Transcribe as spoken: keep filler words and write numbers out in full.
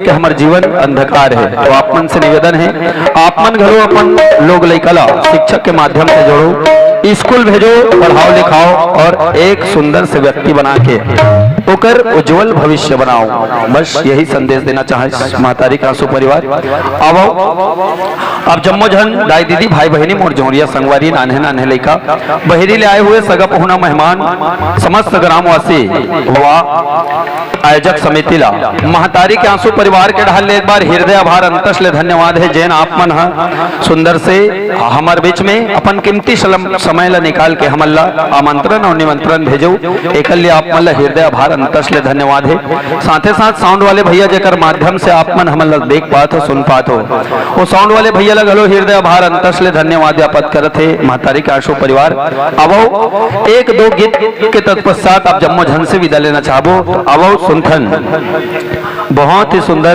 कि हमर जीवन अंधकार हे। तो आप मन से निवेदन हे, आप मन घलो अपन लोग लइका ला शिक्षक के माध्यम से जोड़ो, स्कूल भेजो, पढ़ाओ लिखाओ और एक सुंदर से व्यक्ति बना के ओकर उज्जवल भविष्य बनाओ। बस यही संदेश देना चाहे महतारी के आंसू परिवार। आवो, अब जम्मो झन दाई दीदी भाई बहिनी मोर जौरिया संगवारी नान्हे नान्हे लइका बहिरी ले आए हुए सगा पहुना मेहमान समस्त ग्रामवासी वा आयोजक समिति ला महतारी के आंसू परिवार के डहर ले एक बार हृदय आभार अंतस ले धन्यवाद हे, जेन आप मन ह सुंदर से हमर बीच में अपन कीमती सलम-, समय ला निकाल के हमन ला आमंत्रण और निमंत्रण भेजो, एकर लिए आप मन ला हृदय आभार अंतस ले धन्यवाद हे। साथे साथ साउंड वाले भैया जेकर माध्यम से आप मन हमन ला देख पात हो, सुन पात हो, वो साउंड वाले भैया ला घलो हृदय आभार अंतस ले धन्यवाद ज्ञापित करत हे महतारी के आंसू परिवार। आवो, एक दो गीत के तत्पश्चात आप जम्मो झन से विदा लेना चाहबो। आवो सुनथन, बहुत ही सुंदर